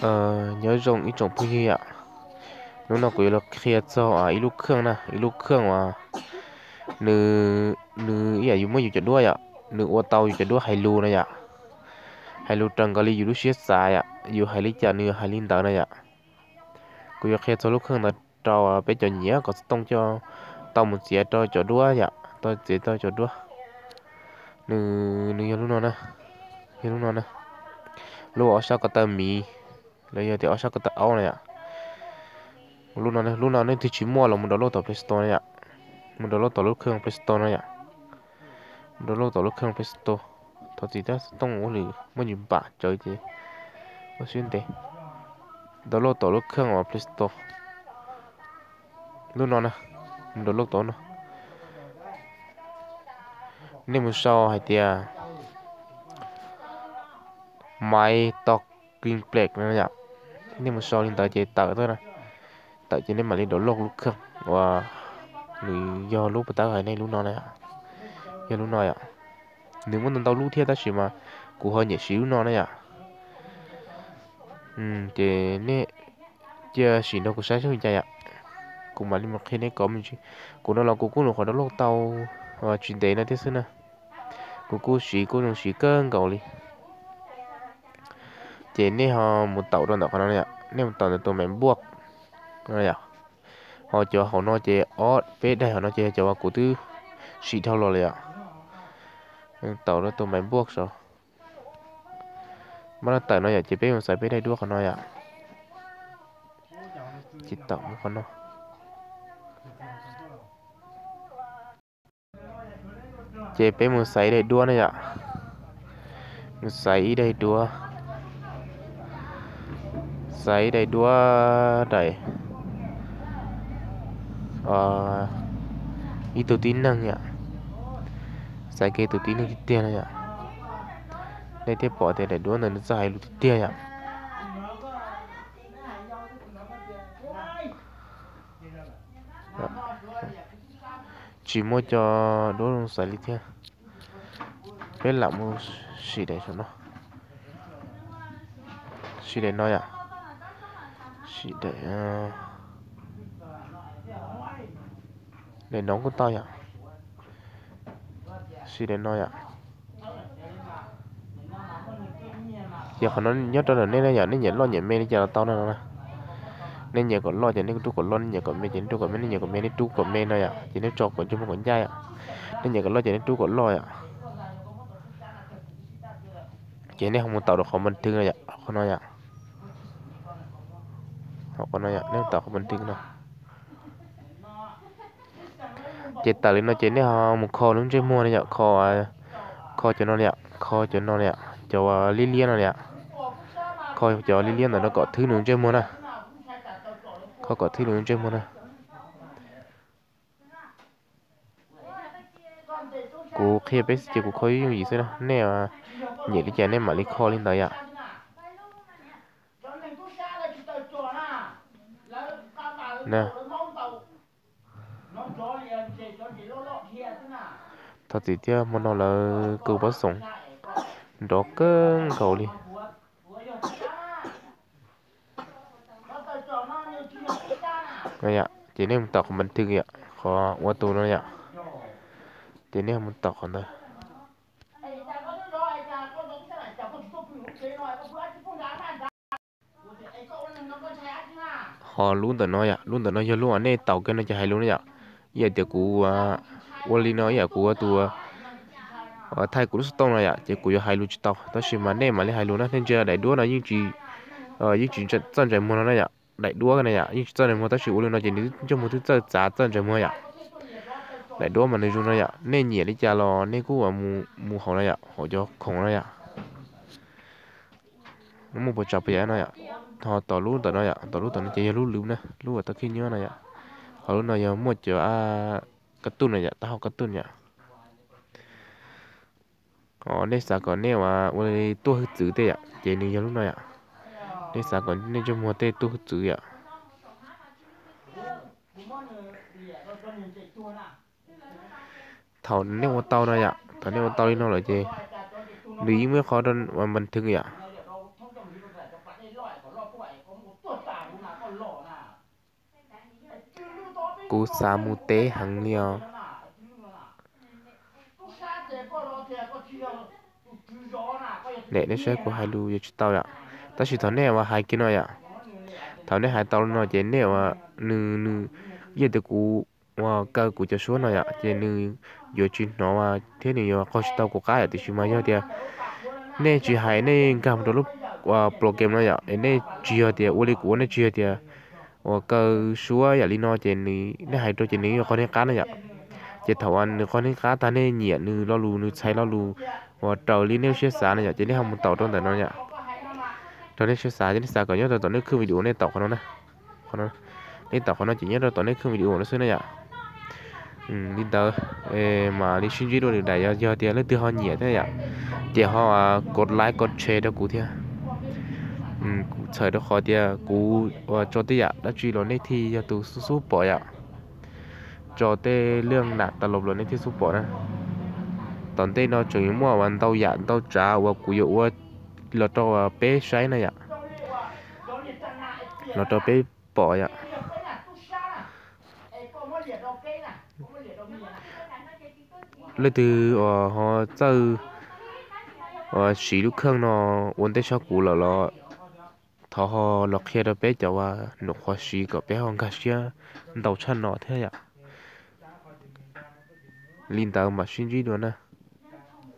Nyob zoo ib tsoom phooj ywg yom, hnub no kuv yuav los qhia txog ib lub kheej na, ib lub kheej uas nws, nws ib yam yus muab yus cov duab yom, nws ua tau yus cov duab hais lus na yom, hais lus raws nkaus li yus lub siab xav yom, yus hais li cas nws hais li ntawd na yom. Kuv yuav qhia txog lub kheej ntawd rau peb cov nyiam kom tsis tau coj tau mus txiav rau cov duab yom, tau txiav rau cov duab. Nws, nws yog lub no na, yog lub no na, lub ob sab ko taw miv, los yog tias ob sab ko taw aub na yom. Lub no, lub no nej twg tsis muaj los mus download tom Play Store na yom, mus download tom lub kheej Play Store na yom, mus download tom lub kheej Play Store. Thov txim tab xov tooj ua lwm muaj ntsis npam tsawv ces ua siab ntev. Download tom lub kheej uas Play Store. Lub no na, mus download tom no. Nej mus sau hais tias Maiv Tok Green Black no yom. Nej mus sau li ntawd ces tawm, tawm ces nej mam li download lub kheej uas nws yog lub puas tab hais nej lub no na, yog lub no yom. Nws muaj ntau ntau lub thiab tab sis mas kuv ho nyiam siv lub no na yom. Ces nej cia sim nrog kuv saib seb li cas yom. Kuv mam li mus qhia nej kom me ntsis. Kuv no los kuv kuj nyuam qhuav download tau tsis ntev no thiab xwb na. Kuv kuj siv kuj zoo siv kawg nkaus li. Ces nej ho mus taum rau ntawm qhov no yom, nej mus taum ntawm tus Maiv Npuaj no yom. Ho cov hauv no ces ob peb daim hauv no ces yog cov uas kuv twb siv dhau los lawm yom. Taum rau tus Maiv Npuaj saud. Mas no tawm no yom ces peb mus xaiv peb daim duab qhov no yom. Ces taum qhov no. Ces peb mus xaiv ib daim duab na yom. Mus xaiv ib daim duab. Xaiv ib daim duab daim ib tug tib neeg yom. Xaiv kiag tus tib neeg tiag tiag na yom. Nej thiaj pom tias daim duab ntawd nws txawj hais lus tiag tiag yom. Tsis muaj cov duab zoo xaiv li thiab. Peb lam mus sim daim saum no. Sim daim no yom. Sim daim, daim no kuj tau yom. Sim daim no yom. Ces qhov no nyob rau ntawm nej na yom, nej nyiam loj nyiam me li cas los tau na no na. Nej nyiam kom loj ces nej rub kom loj, nej nyiam kom me ces nej rub kom me, nej nyiam kom me nej rub kom me no yom, ces nej tso kom ntsej muag kom ncaj yom. Nej nyiam kom loj ces nej rub kom loj yom. Ces nej ho mus taum rau qhov npas thwv no yom, qhov no yom. Qhov no yom, nej taum qhov npas thwv no. Ces tawm li no ces nej ho mus kho lub ntsej muag no yom, kho, kho cov no yom, kho cov no yom, cov liab liab no yom. Kho cov liab liab ntawm no kom thwb nws ntsej muag na. Kho kom thwb nws ntsej muag na. Kuv qhia peb xwb ces kuv kho yooj yim xwb na, nej nyiam li cas nej mam li kho li ntawd yom. Thov txim thiab, hmo no lawv kaw pob xoom nrov kawg nkaus li. Ces nej mus tom qhov npas thwv yom, qhov ua tus no yom. Ces nej mus tom qhov ntawd. Ho lub ntawm no yom, lub ntawm no yog lub uas nej taus kiag no ces hais lus na yom. Ib yam tias kuv ua li no, ib yam kuv ua tus thaij kuv lub xov tooj no yom, ces kuv yuav hais lus tsis tau, tab sis mas nej mam li hais lus na, nej ntsia daim duab no yeej tsis, yeej tsis txawj ntsais muag no na yom. Daim duab na yom, yeej tsis txawj ntsais muag tab sis ua li no ces nws ntsej muag twb txawj txav txawj ntsais muag yom. Daim duab mas nws zoo no yom, nej nyiam li cas los nej kuj mus hauv no yom, hauv cov khoom no yom. Muaj puas tsav puas yam no yom. Ho tom lub ntawm no yom, tom lub ntawm no ces yog lub lwm na, lub uas tau khib nyiab no yom. Ho lub no yog muaj cov kab tuj no yom, taub hau kab tuj yom. Ho nej xav kom nej ua li tuaj hwj txwv tej yom, ces nws yog lub no yom. Nej xav kom nej ntsej muag tej tuaj hwj txwv yom. Thaum nej ua tau no yom, thaum nej ua tau li no lawm ces nws yeej muaj ib qho rau npas thwv yom. Kuv xav mus teb heev li os. Nej saib kuv hais lus yuav tsis tau yom. Tab sis thaum nej uas hais kiag no yom, thaum nej hais tau li no ces nej uas nws nws, yog tias kuv uas kaw kuv cov suab no yom, ces nws yuav tsis hnov thiab nws yuav qaug tsis tau kuv qab yom. Tiam sis mas yog tias nej tsis hais, nej nkag mus rau lub program no yom, es nej tsis yog tias ua li kuv, nej tsis yog tias uas kaw suab yam li no ces nej hais rau ces nws yuav qaug nej qab na yom. Ces thaum uas nws qaug nej qab tag, nej nyiam nws lo lus, nws txhais lo lus uas raws li nej lub siab xav na yom, ces nej ho mus taus rau ntawm no yom. Rau nej siab xav, ces nej xav kom nyob rau tom nej khwj video nej taus qhov no na. Nej taus qhov no ces nyob rau tom nej khwj video no xwb na yom. Li ntawd, mam li sib ntsib dua lwm daim, yog tias leej twg ho nyiam thiab yom, ces ho kov like kov share rau kuv thiab. Kuv txhawm rau qhov tias kuv uas tso tej yam dab tsi los nej thiaj yog tus xub xub pom yom. Tso tej lwj nam tas los los nej thiaj xub pom na. Tom ntej no tseem yuav muaj uas ntau yam ntau tsav uas kuv yuav ua los rau peb saib na yom, los rau peb pom yom. Leej twg uas ho txawj uas siv lub kheej no ua ntej tshaj kuv lawm los thov ho los qhia rau peb cov uas nyuam qhuav siv kom peb ho nkag siab ntau tshaj no thiab yom. Li ntawd mam sib ntsib dua na.